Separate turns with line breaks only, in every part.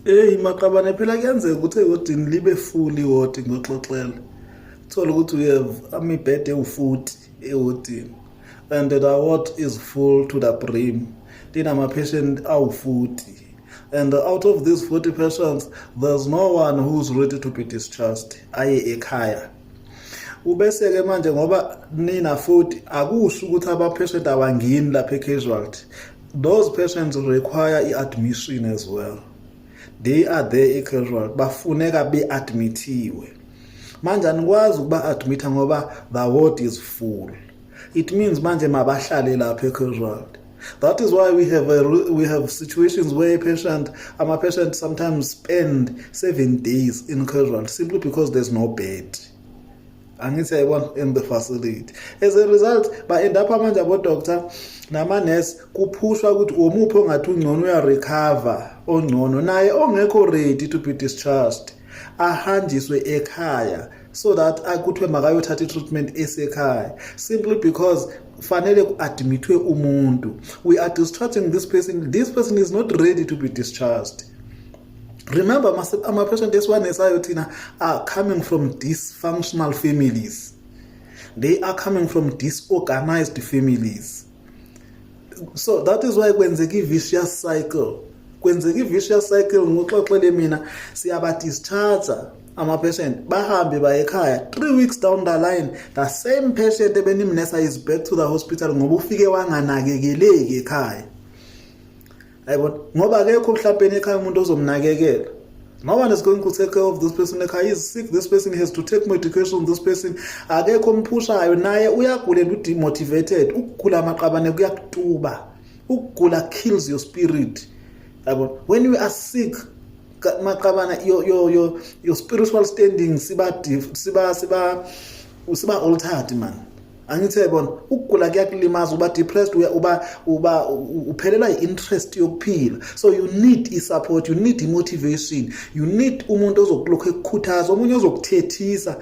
Hey maqabane, phela kuyenzeka ukuthi ewodini libe full iwodi, ngoxoxela. Thola ukuthi we have amibhede ewu-40 ewodini and the ward is full to the brim. Linama-patient awu-40 and out of these 40 patients, there's no one who's ready to be discharged aye ekhaya. Ubese-ke manje, ngoba nina 40, akusho ukuthi aba-patient abangeni lapha e-casualty. Those patients require i-admission as well. They are there e-casualty, bafuneka be-admithiwe. Manje anikwazi ukuba-admitha ngoba the ward is full. It means manje mabahlale lapha e-casualty. That is why we have situations where a patient ama-patient sometimes spend 7 days in casualty simply because there's no bed, angithi yayibona, in the facility. As a result, ba-end up manje abo-doctor nama-nurse kuphushwa ukuthi omuphi ongathi ungcono, uya-recover, ongcono naye ongekho ready to be discharged ahanjiswe ekhaya so that kuthiwe makayothatha i-treatment esekhaya, simply because fanele ku-admithwe umuntu. We are discharging this person, this person is not ready to be discharged. Remember, ama-patient esiwanesayo thina are coming from dysfunctional families. They are coming from disorganized families. So that is why kwenzeka i-vicious cycle, kwenzeka i-vicious cycle. Ngixoxele mina, siyaba-discharge ama-patient, bahambe baye ekhaya. 3 weeks down the line, the same patient ebenimnesa is back to the hospital ngoba ufike wanganakekeleki ekhaya, ayibona, ngoba akekho mhlawumbe ekhaya umuntu ozomnakekela. No one is going to take care of this person ekhaya. Is sick, this person has to take medication, this person akekho omphushayo, naye uyagula and udemotivated. Ukugula, amaqabane, kuyakutuba. Ukugula kills your spirit, yabo. When you are sick, maqabana, your spiritual standing siba altered, man, angithi yayibona. Ukugula kuyakulimaza, uba depressed, uba uphelelwa i-interest yokuphila. So you need i-support, you need i-motivation, you need umuntu ozokulokhu ekukhuthaza, omunye ozokuthethisa,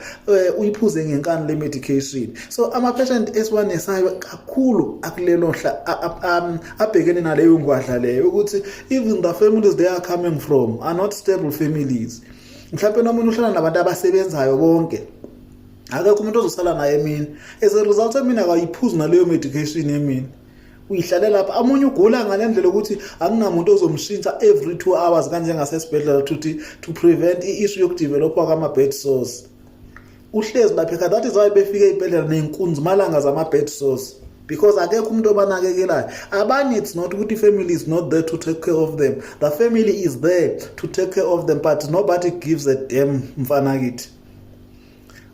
uyiphuze ngenkani le medication. So ama-patient esiwanesayo kakhulu akulelo hla abhekene naleyo ngwadla leyo, ukuthi even the families they are coming from are not stable families. Mhlawumbe nomunye uhlala nabantu abasebenzayo bonke, akekho umuntu ozosala naye emini. As a result, emini akayiphuzi naleyo medication, emini uyihlale lapha. Omunye ugula ngale ndlela ukuthi akunamuntu ozomshintsha every 2 hours kanjengasesibhedlela to prevent i-issue yokudevelopha kwama-bed sores. Uhlezi lapha ekhaya. That is why befike ey'bhedlela ney'nkunzimalanga zama-bed sores, because akekho umuntu obanakekelayo. Abanye, it's not ukuthi i-family is not there to take care of them. The family is there to take care of them, but nobody gives a damn, mfanakithi.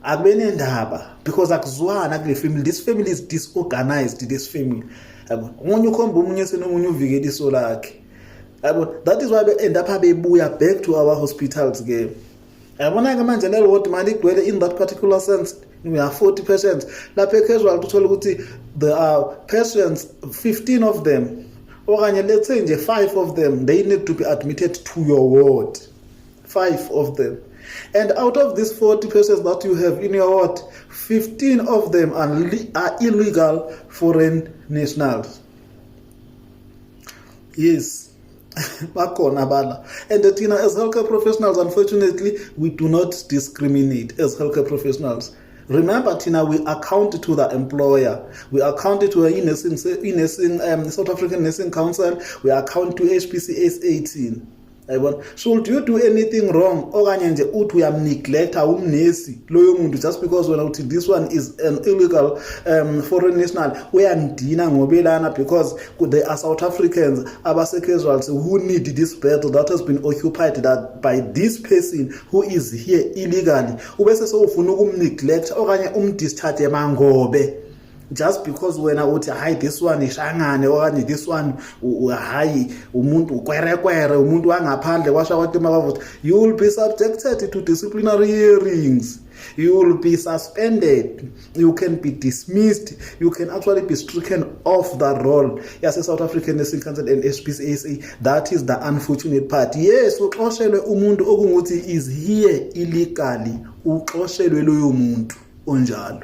Akube nendaba because akuzwana kule family. This family is disorganized, this family, yabo. Omunye ukhomba omunye, senomunye uvikela iso lakhe, yabo. That is why be end up bebuya back to our hospitals ke, yabona ke. Manje lelo ward mali igcwele in that particular sense. We are 40 patients lapha e-casualty. Uthola ukuthi there are patients, 15 of them, okanye let's say nje 5 of them, they need to be admitted to your ward, five of them. And out of these 40 persons that you have in your ward, 15 of them are illegal foreign nationals. Yes, bakhona bala. And thina as healthcare professionals, unfortunately, we do not discriminate as healthcare professionals. Remember, thina, we account to the employer. We account to the nursing, South African Nursing Council. We account to HPCSA 18. Yayibona, should you do anything wrong, okanye nje uthi uyamneglecta umnesi loyo muntu just because wena uthi this one is an illegal foreign national, uyangidina ngobelana, because there are South Africans abase-casualty who need this bed that has been occupied that by this person who is here illegally, ubese sewufuna ukumneglect okanye umdischarge mangobe just because wena uthi, "Hayi, this one ishangane," okanye "This one, hayi, umuntu ukwerekwere, umuntu wangaphandle," kwasha kwatima kwavuthi. You will be subjected to disciplinary hearings, you will be suspended, you can be dismissed, you can actually be stricken off the roll yase-South African Nursing Council and HPCSA. That is the unfortunate part. Yes, uxoshelwe umuntu okungukuthi is here illegally, uxoshelwe loyo muntu onjalo.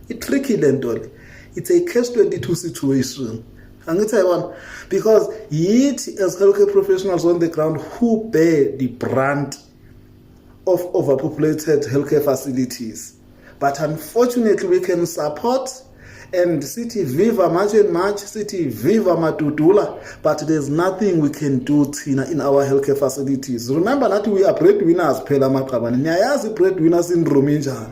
I-tricky le nto le. It's a catch 22 situation. Angithi ayibona, because yithi as healthcare professionals on the ground who bear the brunt of overpopulated healthcare facilities. But unfortunately, we can support and sithi viva March and March, sithi viva Madudula, but there's nothing we can do thina in our healthcare facilities. Remember nathi we are breadwinners phela, maqabane. Niyayazi i-breadwinner syndrome injani.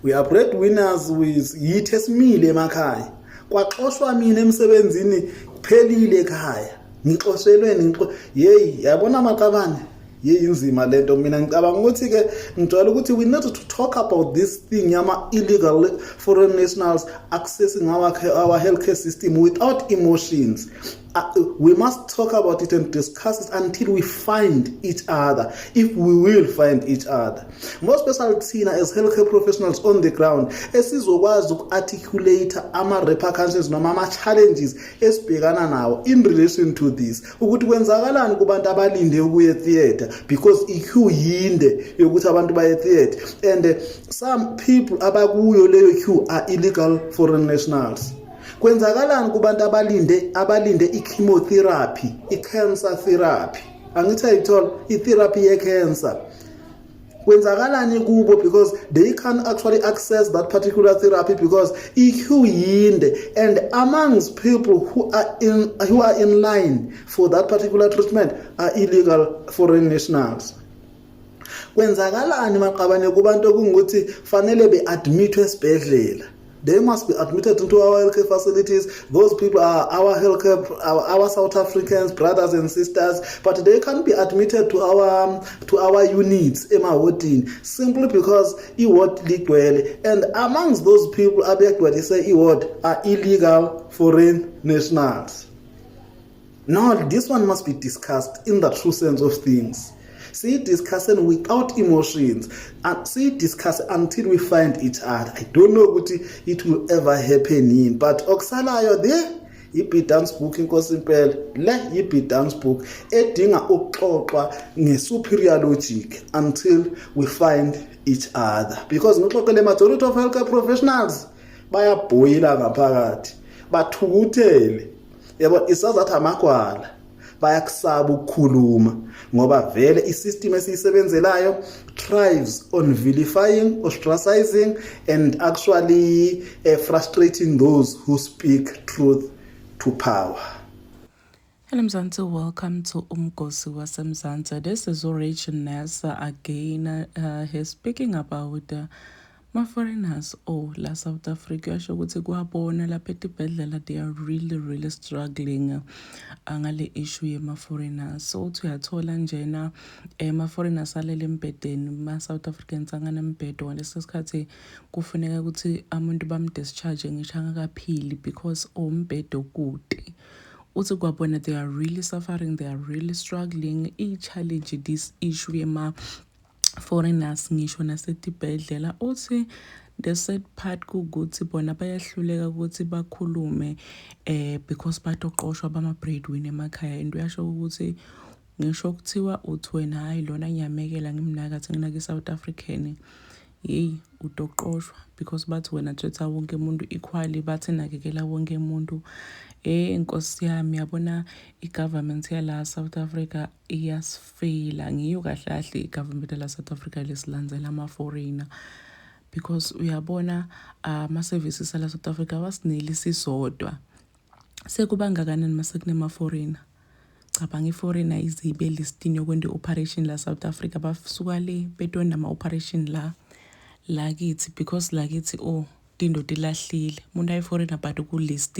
We are breadwinners with yithi esimile emakhaya. Kwaxoshwa mina emsebenzini, kuphelile ekhaya, ngixoshelweni. Yeyi, yabona maqabane, yeyi, inzima lento. Mina ngicabanga ukuthi ke ngijwayele ukuthi we need to talk about this thing yama illegal foreign nationals accessing our healthcare system without emotions. We must talk about it and discuss it until we find each other, if we will find each other, more especially thina as healthcare professionals on the ground esizokwazi uku-articulate ama-repercussions noma ama-challenges esibhekana nawo in relation to this, ukuthi kwenzakalani kubantu abalinde ukuya theatre, because i-queue yinde yokuthi abantu baye theatre and some people abakuyo leyo queue are illegal foreign nationals. Kwenzakalani kubantu abalinde i-chemotherapy, i-cancer therapy? Angithi ayithola i-therapy ye-cancer, kwenzakalani kubo? Because they can't actually access that particular therapy because i-queue yinde, and amongst people who are in line for that particular treatment are illegal foreign nationals. Kwenzakalani maqabane kubantu okungukuthi fanele be-admithwe esibhedlela? They must be admitted into our healthcare facilities. Those people are our healthcare, our South Africans, brothers and sisters, but they can't be admitted to our units emawodini simply because i-ward ligcwele, and amongst those people abegcwelise i-ward are illegal foreign nationals. Now this one must be discussed in the true sense of things. Siyi-discusseni without emotions and siyi-discuss until we find each other. I don't know ukuthi it will ever happen yini, but okusalayo there i-dance book, inkosi impela le i-dance book edinga ukuxoxwa nge-superior logic until we find each other, because ngixoxele majority of healthcare professionals bayabhoyila ngaphakathi, bathukuthele, yabo, isazathi amagwala, bayakusaba ukukhuluma ngoba vele i-system esiyisebenzelayo thrives on vilifying, ostracizing and actually frustrating those who speak truth to power.
Hello Mzansi, welcome to Umgosi waseMzansi. This is Rachel Nessa again. He's speaking about ma-foreigners, oh, la South Africa. Uyasho ukuthi kwabona lapha etibhedlela they are really really struggling ngale issue yema-foreigners. So uthi uyathola njena ma-foreigners alele embhedeni, ma-South Africans anganembhedo. Ngaleso sikhathi kufuneka ukuthi umuntu bam-discharge ngisho angakaphili because umbhedo kude. Uthi kwabona they are really suffering, they are really struggling, i-challenge this issue yema foreigners ngisho nasetibhedlela. Uthi the sad part kukuthi bona bayahluleka ukuthi bakhulume because batoqoshwa bama breadwinner emakhaya. And uyasho ukuthi ngisho kuthiwa uthi wena, "Hayi, lona ngiyamekela, ngimnaka, nginaka i-South African," yeyi, utoqoshwa because bathi wena treat-a wonke umuntu equally, bathi nakekela wonke umuntu. Nkosi yami, yabona i-government yala South Africa iyasifeyila. Ngiyo kahle kahle i-government yala South Africa lesilandzela ama-foreigner, because uyabona ama-services ala South Africa awasineli sisodwa. Sekuba ngakanani mase kunema-foreigner? Cabanga i-foreigner ize ibe listini yokwenta i-operation la South Africa, basuka le betona ama-operation la kithi because la kithi, oh, tinto tilahlile. Umuntu ayi-foreigner but ku-list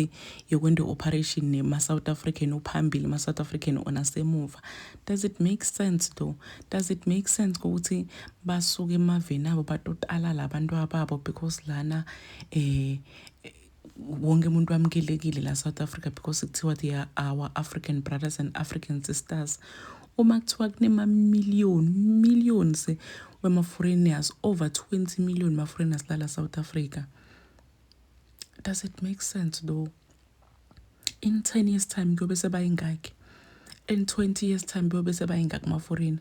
yokwenta i-operation nema-South African uphambili, ma-South African onasemuva. Does it make sense though? Does it make sense ukuthi basuke emaveni abo batotala labantu ababo because lana wonke umuntu wamukelekile la South Africa, because kuthiwa they are our African brothers and African sisters? Uma kuthiwa kunema-million millions wema-foreigners, over 20 million ma-foreigners lala South Africa, does it make sense though? In 10 years' time kuyobe sebayingaki? In 20 years' time kuyobe sebayingaki ma-foreigner?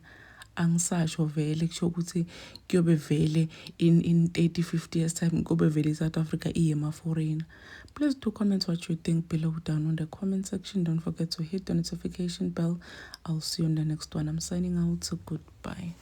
Angisasho vele, kusho ukuthi kuyobe vele in 30 50 years time kube vele i-South Africa iye ema-foreigner. Please do comment what you think below down on the comment section. Don't forget to hit the notification bell. I'll see you on the next one. I'm signing out. So goodbye.